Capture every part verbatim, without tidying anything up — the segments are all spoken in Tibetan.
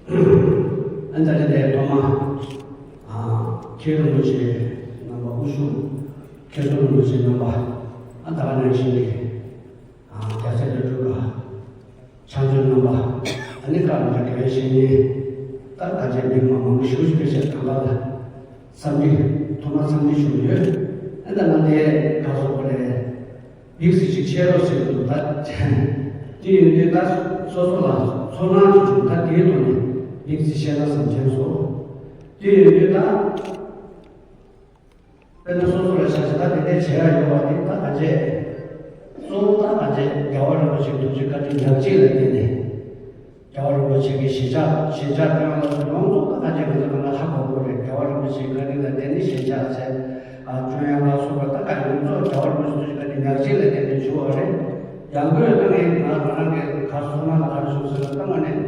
ཨ་ནི་ད་ལྟ་དེ་ཐོག་མ་ཨ་མཁན་རིན་པོ་ཆེ་རྣམ་པ། དབུ་བཞུགས་མཁན་ཟུར་རིན་པོ་ཆེ་རྣམ་པ། ཨ་ད་ག་ནང་བཞིན་གྱི་ཨ་རྒྱལ་སྲས་བློ་གྲོས་དགའ། ཕྱག་མཛོད་རྣམ་པ། ཨ་ནི་བཀའ་དྲིན་དགེ་བའི་བཤེས་གཉེན། ད་ག་བྱས་མི་མང་མང་པོ་ཞེ་པོ་ཅིག་ཕེབས་ཤག་དང་པ་ལ་འཚམས་འདྲི། ཐོག་མར་འཚམས་འདྲི་ཞུ་གི་ཡོད། ཨ་ད་ང་དེ་ག་སོགས་པ་རེད། འདུག་སེ་ཅིག་བཤད་རོགས་ཟེར་གྱི་འདུག་ད་དེ་ཡིན་དུས་ད་སོ་སོ་ལ་ཚོར་སྣང་ཅིག་བྱུང་། ད་དེའི་ཐོག་ནས་འདུག་སེ་བཤད་ན་བསམ་བྱུང་སོང་། དེ་ཡིན་དུས་ད། དཔེར་ན་སོ་སོ་ལ་ཆ་བཞག་ད་དེ་འདྲའི་བྱེད་ཡ་ཡོད་པ་དེ་ད་ག་བྱས། གཙོ་བོ་ད་ག་བྱས་རྒྱལ་བ་རིན་པོ་ཆེའི་ཐུགས་རྗེ་བཀའ་དྲིན་ཉག་གཅིག་ལ་བརྟེན་ནས། རྒྱལ་བ་རིན་པོ་ཆེ་གི་ཞལ་ཕྱག་ཞལ་ཕྱག་སྟོན་ལ་སོགས་ཡོངས་རྫོགས་ད་ག་བྱས་ང་ཚོ་གང་ག་ཧ་གོ་དགོས་རེད། རྒྱལ་བ་རིན་པོ་ཆེའི་བཀའ་དྲིན་ལ་བརྟེན་ནས་ཞལ་ཕྱག་བྱས། ཨ་སྐྱོན་ཡང་ལ་སོགས་པ་ད་ག་ཡོངས་རྫོགས་རྒྱལ་བ་རིན་པོ་ཆེའི་ཐུགས་རྗེ་བཀའ་དྲིན་ཉག་གཅིག་ལ་བརྟེན་ནས་བྱུང་བ་རེད། ཡང་སྒོས་ད་ངས་ང་རང་གི་ག་སོང་ན་ལ་ག་རེ་བྱུང་ཟེར་ན་ད་ང་ནས།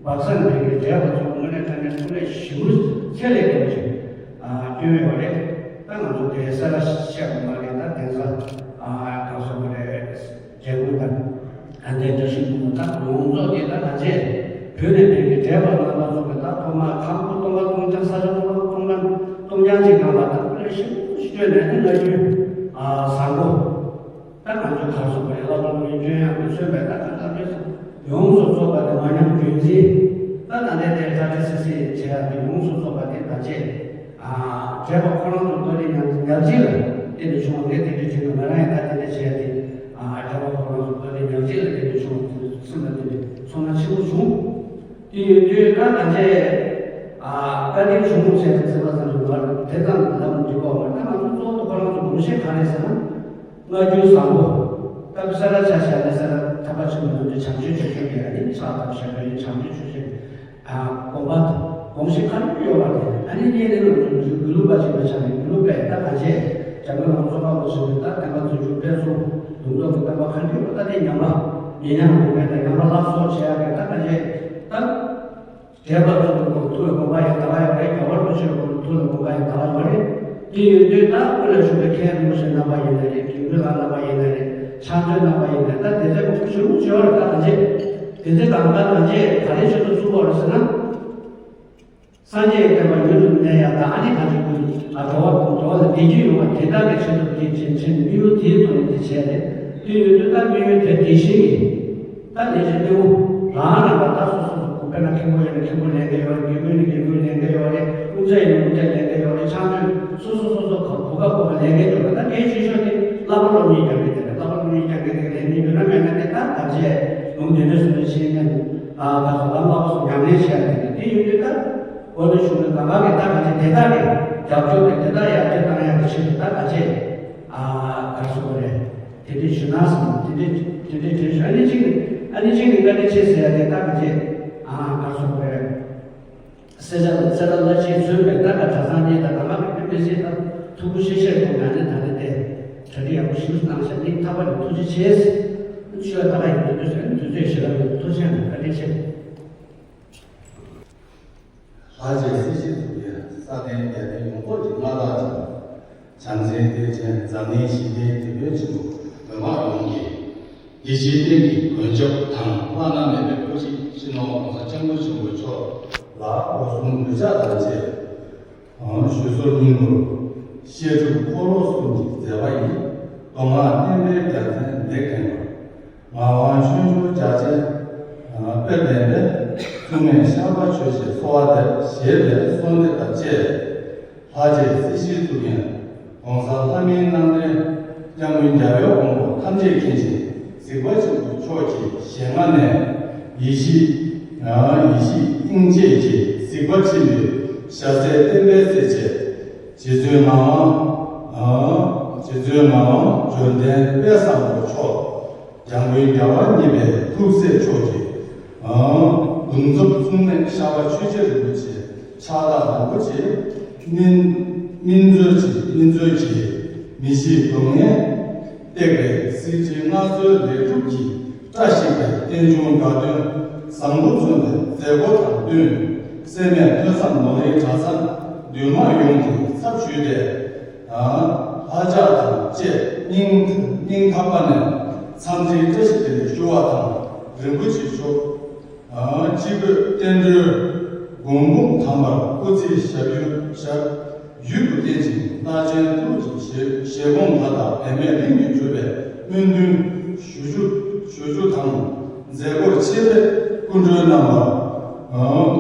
བག་ཚ་མེད་པའི་འབྲས་བུ་ཚོ་དངོས་གནས་དྲང་གནས་ཐུགས་ལས་ཞེ་པོ་ཚད་ལས་འདས་པ་ཞིག་ཨ་བསྐྱོན་ཡོད་རེད། ད་ང་ཚོ་དེ་ས་ར་བཤད་པ་མ་རེད། ད་དེ་ཚོ་ཨ་གང་སོང་བ་རེད། རྒྱལ་པོ་དང་ཨ་འདས་བཀྲ་ཤིས་ལྷུན་པོ་ད་ཡོངས་རྫོགས་དེ་ད་ང་ཚོས་བོད་ནས་ཕེབས་པའི་འབྲས་བུ་རྣམ་པ་ཚོ་གི་ད་ཐོག་མར་ཁམས་སྟོང་པ་སྟོང་རྐྱང་ས་ཆ་སྟོང་པ་སྟོང་རྐྱང་སྟོང་རྐྱང་ཅིག་ནང་ལ་ད་ཐུགས་ལས་ཞེ་པོ་ཞིག་བསྐྱོན་ནས་ནི་ང་ཚོའི་ཨ་བཟང་པོ། ད་ང་ཚོ་གར་སོང་བའི་བསླབ་པ་སློབ་གཉེར་སྐྱོན་ཡང་མི་མཚོན་པའི་ད་ག་ད་ལྟ་ཡོངས་སུ་རྫོགས་པ་དེ་མ་ཉམས་རྒྱུན་འཛིན། ད་ད་ལྟའི་དེ་གྲ་སྒྲིག་སིག་སིག་བྱེད་ཡག་དེ་ཡོངས་སུ་རྫོགས་པ་དེ་ད་བྱས། ཨ་འབྲས་བུ་ཁོ་རང་ཚོ་བློ་གཏད་ཉག་ཉག་གཅིག་ལ་བརྟེན་ནས་བྱུང་བ་ངས་དེ་འདྲ་བྱས་ན་ང་རང་ཡང་ད་དེ་འདྲ་བྱས་ཏེ། ཨ་འབྲས་བུ་ཁོ་རང་ཚོ་བློ་གཏད་ཉག་གཅིག་ལ་བརྟེན་ནས་བྱུང་བ་དེ་ཚོ་སེམས་ལ་དེ་འདྲ་ཚོར་སྣང་ཆེན་པོ་བྱུང་། དེ་ཡོད་དུས་ད་ང་ཚོས་ཨ་བཀའ་དྲིན་ཆུང་ངུ་བྱས་ཏེ་ཚེ་བ་ཙམ་དུ་མར་དེ་ཙམ་ལམ་འགྲིག་གོ་མ། ད་ང་ཚོ་གཙོ་བོ་དུ་ཁོ་རང་ཚོ་དགོངས་བཞེད་ག་རེ་ཟེར་ན། སྔ་འགྱུར་བཟང་པོ། སྐབས་ས་ར་ཆ་བཞག་ནས་ས་ར་ཐར་པ་ཆེན་པོ་ནང་དུ་བྱམས་ཆོས་ཆོས་ཆོས་ཀྱི་ཨ་ནི་ཕྱག་བཏབ་ཞབས་པད་བྱམས་ཆོས་ཆོས་ཆོས་ཨ་དགོངས་པ་དགོངས་གཞི་ཁ་ཐུག་ཡོད་པ་དེ་ཨ་ནི་གཉིས་ནི་ང་ཚོ་དགེ་ལུགས་པ་ཞིག་ལ་ཆགས་ནས་དགེ་ལུགས་པས་ད་ག་བྱས་འཇམ་མགོན་རང་ཚོ་པ་པོ་ཞིག་ལ་ད་བསྟན་པ་འཛིན་སྐྱོང་སྤེལ་གསུམ་ལུང་རྟོགས་ཀྱི་བསྟན་པ་ག་འདྲ་ཡོད་པ་ད་དེ་ཉམས་པ་ཉེ་ཉམས་དགོས་པས་ད་ཉམས་པ་བསླབ་གསོ་བྱེད་ཡག་གི་ད་ག་བྱས་ད། དད་པ་ཚོ་གི་སྐོར་ཐུགས་ལ་དགོངས་པ་ཡང་དག་ཡོད་རེད། རྒྱལ་བ་རིན་པོ་ཆེའི་སྐོར་ཐུགས་ལ་དགོངས་པ་ཡང་དག་ཡོད་རེད། དེ་ཡོད་དུས་ད་སྐུ་ལ་བཞུགས་པའི་མཁན་རིན་པོ་ཆེ་རྣམ་པ་ཡིན་ན་རེད། དགེ་འདུན་ལགས་རྣམ་པ་ཡིན་ན་རེད། ཕྱག་མཛོད་རྣམ་པ་ཡིན་ན་རེད། ད་དེ་ཚོ་མང་པོ་ཞེ་པོ་ཅིག་ཡོད་རེད། ད་གང་བྱས་དེ་ཚོ་གང་ག་གང་བྱས་ག་རེ་བྱེད་དུ་བཅུག་དགོས་རེད་ཟེར་ན། སངས་རྒྱས་ཀྱི་བསྟན་པ་ཡུན་དུ་གནས་ཡག་དང་ཨ་ནི་གང་བྱེད་དགོས་ཨ་འགྲོ་བ་འགྲོ་བ་ལ་བདེ་སྐྱིད་ཡོང་བ་དེ་དག་གི་ཆེད་དུ་དེ་བྱེད་ཆེད་དམིགས་ཡུལ་དེའི་ཐོག་ནས་དེ་བྱས་རེད། དེ་ཡོད་དུས་ད་དམིགས་ཡུལ་དེ་དེ་བཞིན་གྱི། ད་དེ་བཞིན་དེའུ་རང་རང་ལ་ད་སོ་སོ་སོ་དཔེར་ན་མཁན་པོ་ཡིན་ན་མཁན་པོ་ལས་འགན་ཡོད་རེད། དགེ་བསྐོས་ནི་དགེ་བསྐོས་ལས་འགན་ཡོད་རེད། དབུ་མཛད་ཡིན་ན་དབུ་མཛད་ལས་འགན་ཡོད་རེད། ཕྱག་མཛོད་སོ་སོ་སོ་སོ་ག་གོ་སྐབས་གོ་སྐབས་ལས་འགན་ཡོད་རེད། ད་གལ་ཆེ་ཤོས་དེ་བསླབ་པ་སློབ་གཉེར་རྒྱག་གི་དེ་རེད། བསླབ་པ་སློབ་གཉེར་རྒྱག་གི་དེ་ལས་གཉིས་ཡོད་ན་མེད་ན་དེ་ད་ག་བྱས་ལུང་དེ་འདྲ་སོ་སོ་ཤེས་ན་ཨ་ད་ག་ལམ་བསླབ་པ་སོགས་ཉམས་ལེན་བྱས་ཡ་དེ་རེད། དེ་ཡོད་དུས་ད། འོ་ན་གཞུང་ནས་གང་ག་གི་ད་ག་ཅེ་དེ་དག་གི་རྒྱབ་སྐྱོར་དེ་དེ་དག་ཡར་རྒྱས་བཏང་ཡག་གི་ཆེད་དུ་ད་ག་ཅེ་ཨ་ག་སོ་བ་རེད། དེ་འདྲའི་ཞུ་ན་སོང་དེ་འདྲའི་དེ་འདྲའི་དྲན་ཞུ། ཨ་ནི་གཅིག་ནི་ཨ་ནི་གཅིག་ནི་བཀའ་དྲིན་ཆེ་ཟེར་ཡ་དེ་ད་ག་ཅེ་ཨ་ག་སོ་བ་རེད། སེ་ཆ་ལ་ཚེ་རབས་ལ་ཆེས་མཚོན་པའི་ད་ག་གྲྭ་ཚང་གཉིས་དང་གང་ག་གི་དཔེ་མི་སྲིད་ད་ཐུགས་ཁུར་ཤེས་ཤེས་དང་ང་ནི་ད་ནི་དེ་གྲ་སྒྲིག་ཡག་པོ་ཞིག་གནང་ཤག་ནི་ཐག་པ་ནས་ཐུགས་རྗེ་ཆེ། ཆུ་ཡ་ད་ག་ཡིན་དུས་དུས་ཟེར་ནི་དུས་ཚོད་ཞེ་དྲག་ཡོད་ཐུགས་རྗེ་ཆེ་བཀའ་དྲིན་ཆེ། ལྷ་རྗེ་སྲིད་ཞིའི་གཙུག་རྒྱན་ས་སྟེང་རྒྱལ་བསྟན་ཡོངས་རྫོགས་ཀྱི་མངའ་བདག་ཅིང་། བྱམས་བརྩེའི་གཏེར་ཆེན་འཛམ་གླིང་ཞི་བདེའི་དེད་དཔོན་ཆེན་པོ་མོན་ངག་ལུང་གིས། ཡེ་ཤེས་གཏེར་གྱི་མགོན་སྐྱབས་དང་བླ་ན་མེད་པའི་སྐུ་བརྙེས་སྤྱི་ནོར་༸གོང་ས་༸སྐྱབས་མགོན་ཆེན་པོ་མཆོག་ལ་སྒོ་གསུམ་གུས་ཕྱག་དང་བཅས། ཞུ་གསོལ་སྙིང་པོར། བཤད་སྒྲུབ་འཁོར་ལོ་གསུམ་གྱི་མཛད་པ་ཡིས། མདོ་སྔགས་བསྟན་པའི་རྒྱལ་མཚན་འདེགས་ཐེངས་པ། ངག་དབང་ཆོས་འབྱོར་རྒྱ་ཆེན་དཔལ་ལྡན་པའི། མཚུངས་མེད་ཤར་པ་ཆོས་རྗེའི་གསོལ་བ་འདེབས་ཞེས་པའི་གསོལ་འདེབས་དང་བཅས། ལྷ་རྗེ་སྲིད་ཞིའི་གཙུག་རྒྱན་༸གོང་ས་ལྷ་མིའི་རྣམ་འདྲེན་༸སྐྱབས་མགོན་རྒྱལ་བའི་དབང་པོ་ཐམས་ཅད་མཁྱེན་ཅིང་གཟིགས་པ་ཆེན་པོ་མཆོག་གི་ཞལ་སྔ་ནས་ཡེ་ཤེས་ཡེ་ཤེས་དབྱིངས་དཔྱད་ཀྱི་གཟིགས་པ་ཆེན་པོའི་ཞྭ་སའི་བསྟན་པའི་གསལ་བྱེད། རྗེ་བཙུན་ངག་དབང་། རྗེ་བཙུན་ངག་དབང་འབྱོར་ལྡན་དཔལ་བཟང་པོ་མཆོག་འཇམ་མགོན་རྒྱལ་བ་གཉིས་པའི་ཐུགས་སྲས་མཆོག་གི་གདུང་འཚོབ་མཚུངས་མེད་ཤར་པ་ཆོས་རྗེ་རིན་པོ་ཆེ་ཕྱག་རྟགས་རིན་པོ་ཆེ་སྨིན་སྨིན་མཛོད་ཀྱི་སྨིན་མཛོད་ཀྱི་མི་ཤིགས་སྡུག་བསྔལ་བཏེགས་པའི་གཟི་བརྗིད་མངའ་གསོལ་ལེགས་གྲུབ་ཀྱི་བཀྲ་ཤིས་པའི་རྟེན་འབྱུང་དགའ་སྟོན་བཟང་པོ་མཚོན་པའི་མཛད་སྒོ་དང་བསྟུན། སེར་སྨད་ཐོས་བསམ་ནོར་གླིང་གྲྭ་ཚང་འདུས་མང་ཡོངས་ཀྱི་ཚབ་ཞུས་ཏེ། ལྷ་ལྕགས་དང་བཅས་སྙིང་སྙིང་ཐག་པ་ནས་འཚམས་འདྲིའི་བཀྲ་ཤིས་བདེ་ལེགས་ཞུ་བ་དང་། རིན་པོ་ཆེ་མཆོག་སྤྱི་བོས་བསྟན་འགྲོའི་མགོན་དཔུང་དམ་པར་སྐུ་ཚེའི་ཞབས་ཡུལ་ཞབས་ཡུལ་དུ་བརྟན་ཅིང་། རླབས་ཆེན་ཐུགས་ཀྱི་བཞེད་བཞེད་དགོངས་མཐའ་དག་འབད་མེད་གླིང་ནས་གྲུབ་པའི་སྨོན་འདུན་ཞུ་རྒྱུ་ཞུ་རྒྱུ་དང་། མཛད་སྒོར་ཆེད་ཕེབས་སྐུ་མགྲོན་རྣམ་པར་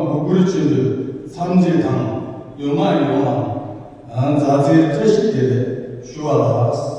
གུས་བཀུར་ཆེན་པོས་འཚམས་གཟིགས་དང་ཡུལ་མ་ཡོངས་ལ་མཛའ་བརྩེའི་བཀྲ་ཤིས་བདེ་ལེགས་ཞུ་བ་ལགས།